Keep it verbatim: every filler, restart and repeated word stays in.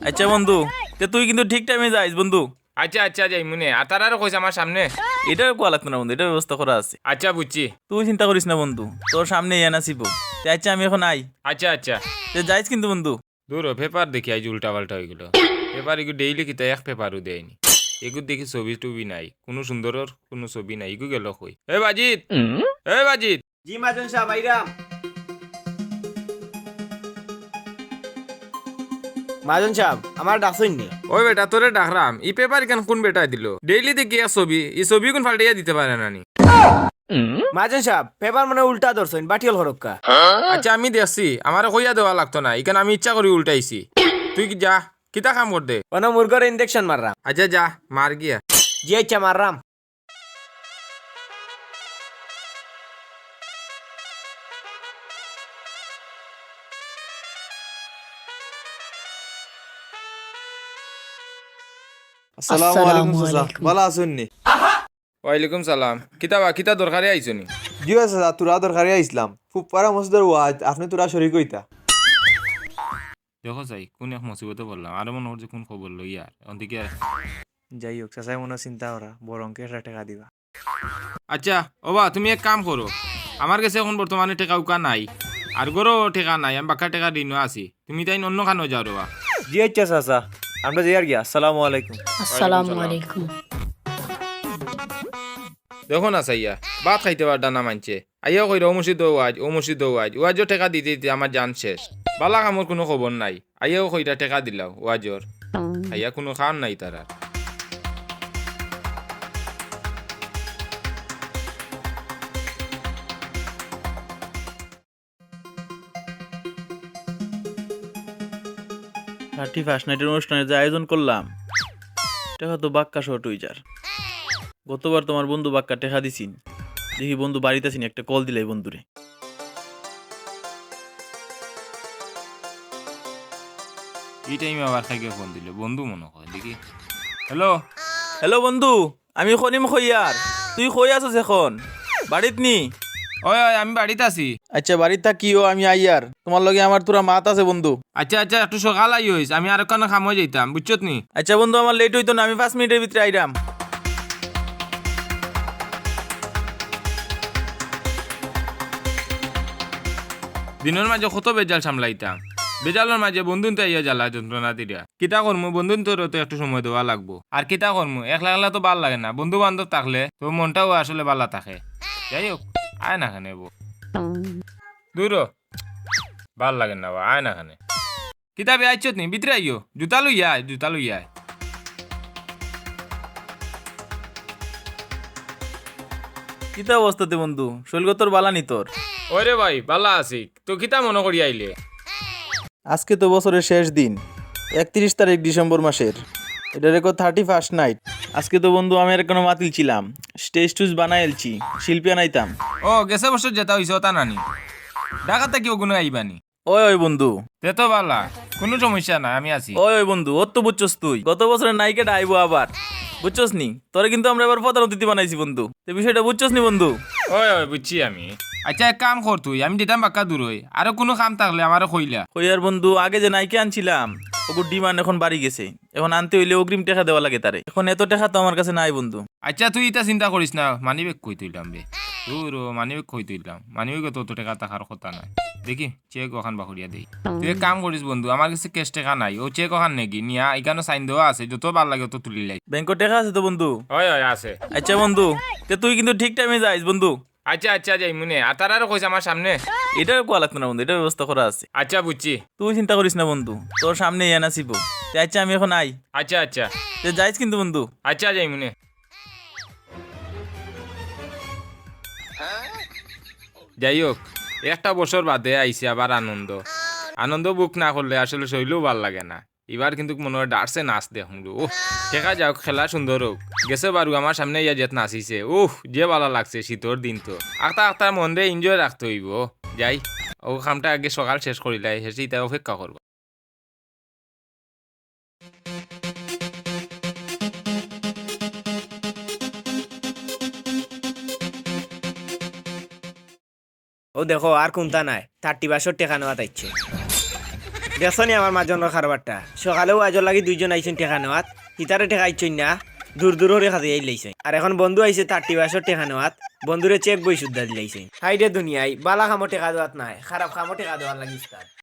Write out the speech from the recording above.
আচ্ছা বন্ধু, তে তুই কিন্তু ঠিক টাইমে যাইস বন্ধু। আচ্ছা, আচ্ছা, যাইমুনে। আর তারারে কইস আমার সামনে। ইটার কুয়া লাগতো না বন্ধু, ইটার ব্যবস্থা করা আছে। আচ্ছা, বুঝছি। তুই চিন্তা করিস না বন্ধু, তোর সামনে ইয়া নাচিব। তে আচ্ছা, আমি এখন আই। আচ্ছা, আচ্ছা। তে যাইস কিন্তু বন্ধু। দূর হ, পেপার দেখি আইজ উল্টা পাল্টা অইগেলো। পেপার ইগু ডেইলি কিতা এক পেপারও দেয়নি। ইগুত দেখি ছবি টবি নাই, কুনু সুন্দরর কুনু ছবি নাই। ইগু গেল কই? এ বাজিত, এ বাজিত। জি মাজন সাব, আইরাম। মাজন সাব, আমারে ডাকছইন নি? ওই বেটা, তোরে ডাকরাম। ই পেপার ইখান কুন বেটায় দিলো? ডেইলি দেখি এক ছবি, ই ছবি কুন পাল্টাইয়া দিতে পারে না নি? মাজন সাব, পেপার মনে উল্টা ধরছইন, বাটিয়াল হরক্কা। আচ্ছা, আমি দেখছি, আমারে কইয়া দেওয়া লাগতো না, ইখান আমি ইচ্ছা করি উল্টাইছি। তুই কি যা, কিতা কাম কর দে? অনো মুরগরে ইনজেকশন মাররাম। আচ্ছা যা, মার গিয়া। জি আচ্ছা, মাররাম। আসসালামু আলাইকুম চাচা, ভালা আছইন নি? ওয়ালাইকুম সালাম। কিতা বা, কিতা দরকারে আইছো নি? জি অয় চাচা, থুড়া দরকারে আইছলাম। ফুপ্পারা মসজিদর ওয়াজ, আপনে থুড়া শরিক অইতা। দেখো চাই, কুন এক মুসিবতো পড়লাম, আরো মনো করছে কুন খবর লইয়ার, অন্তিকে আর। যাই হোক, চাচায় মনো চিন্তা করা, বরং একটা টেকা দিবা। আচ্ছা, ওবা, তুমি এক কাম করো, আমার গেছে এখন বর্তমানে টেকা উকা নাই, আর ঘরো টেকা নাই, আমি বাক্কা টেকা ঋণও আছি, তুমি তাইন অন্য খানো যাও রেবা। জি আচ্ছা চাচা, আমরা যাইয়ার গিয়া, আসসালামু আলাইকুম। আসসালামু আলাইকুম। দেখো না চাইয়া, ভাত খাইতে পারতা না মানষে। আইয়াও কইরা, "ও মসজিদো ওয়াজ, ও মসজিদো ওয়াজ।" ওয়াজো টেকা দিতে দিতে আমার জান শেষ। ভালা কামর কুনু খবর নাই। আইয়াও কইরা টেকা দিলাও ওয়াজর। আইয়া কুনু কাম নাই তারার। থার্টি ফার্স্ট নাইটের অনুষ্ঠানে যে আয়োজন করলাম, টেকা তো বাক্কা শর্ট অইযার। গতবার তুমার বন্ধু বাক্কা টেকা দিছিন, দেখি বন্ধু বাড়িত আছিনি, একটা কল দিলাই বন্ধুরে। ই টাইমে আবার কাইকে ফোন দিল, বন্ধু মনো কয়, দেখি। হ্যালো। হ্যালো বন্ধু, আমি করিম খইয়ার, তুই কই আছস এখন? বাড়িত নি? ওই, ওই, আমি বাড়িত আছি। আচ্ছা, বাড়িত থাকিও, আমি আইয়ার। তুমার লগে আমার থুড়া মাত আছে বন্ধু। আচ্ছা, আচ্ছা, একটু সকাল আইওইস, আমি আরোকখানো কামো যাইতাম, বুঝছত নি? আচ্ছা বন্ধু, আমার লেট অইতো না, আমি পাঁচ মিনিটের ভিতরে আইরাম। দিনর মাঝে কত বেজাল সামলাইতাম, বেজালর মাঝে বন্ধুন্তে আইয়া জ্বালা যন্ত্রণা দিরা। কিতা করমু, বন্ধুন্তরে তো একটু সময় দেওয়া লাগবো। আর কিতা করমু, একলা একলা তো ভালা লাগে না, বন্ধু বান্ধব থাকলে তো মনটাও আসলে ভালা থাকে। যাই হোক, আয় না কেনে বো। দূর হ। ভালা লাগে না বা, আয় না কেনে। কিতা বে, আইছত নি? ভিতরে আইও। জুতা লইয়া আয়, জুতা লইয়া আয়। কিতা অবস্থা তে বন্ধু? শরীল গতর ভালা নি তোর? ওরে ভাই, ভালা আছি। তো কিতা মনো করি আইলে? আজকে তো বছরের শেষ দিন, একত্রিশ তারিখ ডিসেম্বর মাসের। ইটা রেকর্ড থার্টি ফার্স্ট নাইট। আজকে তো বন্ধু আমি আর কোনো মাতিল ছিলাম, স্টেজ টুজ বানাই এলছি, শিল্পী আনাইতাম। ও, গেছে বছর যেটা অইছে ওটা নানি? ঢাকা থাকি ওগুনো আইবানি? ওই, ওই বন্ধু। তে তো ভালা, কুনু সমস্যা নাই, আমি আছি। ওই, ওই বন্ধু, অত তো বুঝছস তুই। গত বছরের নায়িকাটা আইবো আবার, বুঝছস নি? তোরে কিন্তু আমরা এবার প্রধান অতিথি বানাইছি বন্ধু। তে বিষয়টা বুঝছস নি বন্ধু? ওই, ওই, বুঝছি আমি। আচ্ছা, এক কাম কর তুই, আমি দিতাম বাক্কা দূর অই। আরো কুনু কাম থাকলে আমারে কইলা। কইয়ার বন্ধু, আগে যে নায়িকা আনছিলাম, ওগুর ডিমান্ড এখন বাড়ি গেছে। এখন আনতে অইলে অগ্রিম টেকা দেওয়া লাগে তারে। এখন এত টেকা তো আমার কাছে নাই বন্ধু। আচ্ছা, তুই ইতা চিন্তা করিস না, মানিব্যাগ কই থইলাম বে? দূর হ, মানিব্যাগ কই থইলাম? মানিব্যাগো তো অত টেকা থাকার কথা নায়। দেখি, চেক ওখান বার করিয়া দেই। তুই এক কাম করিস বন্ধু, আমার কাছে ক্যাশ টেকা নাই, অউ চেক ওখান নেগি, নিয়া ইখানো সাইন দেওয়া আছে, যত ভালা লাগে অত তুলিলাইস। ব্যাংকো টেকা আছে তো বন্ধু? অয়, অয়, আছে। আচ্ছা বন্ধু, তে তুই কিন্তু ঠিক টাইমে যাইস বন্ধু। আচ্ছা, আচ্ছা, যাইমুনে। আর তারারে কইস আমার সামনে। ইটার কুয়া লাগতো না বন্ধু, ইটার ব্যবস্থা করা আছে। আচ্ছা, বুঝছি। তুই চিন্তা করিস না বন্ধু, তোর সামনে ইয়া নাচিবো। তে আচ্ছা, আমি এখন আই। আচ্ছা, আচ্ছা। তে যাইস কিন্তু বন্ধু। আচ্ছা, যাইমুনে। যাই হোক, একটা বছর বাদে আইছে আবার আনন্দ। আনন্দ বুক না করলে আসলে শরীলও ভালা লাগে না। ইবার কিন্তু মনো অয় ডার্সে নাচ দেখমু। উফ, দেখা যাউক, খেলা সুন্দর অউক। গেছে বারু আমার সামনে ইয়া যেত নাচিছে। উফ, যে ভালা লাগছে শীতর দিন তো। আখতা আখতা মনরে এনজয় রাখতে অইবো। যাই, অউ কামটা আগে সকাল শেষ করিলাই, হেষে ইতা অপেক্ষা করবো। অউ দেখো, আর কুন্তা নাই, থার্টি ফার্স্টর টেকা নেওয়াত আইছে। দেখছো নি আমার মাজনর কারবারটা? সকালে ওয়াজর লাগি দুইজন আইছইন টেকা নেওয়াত, হিতারে টেকা ইচ্ছইন না, দূর দূর হরি খাতে আইলাইছইন। আর এখন বন্ধু আইছে থার্টি বাসর টেকা নেওয়াত, বন্ধুরে চেক বই সুদ্ধা দিলাইছইন। হাই রে দুনিয়ায়, বালা কামো টেকা দেওয়াত নায়, খারাপ কামো টেকা দেওয়ার লাগি উস্তাদ।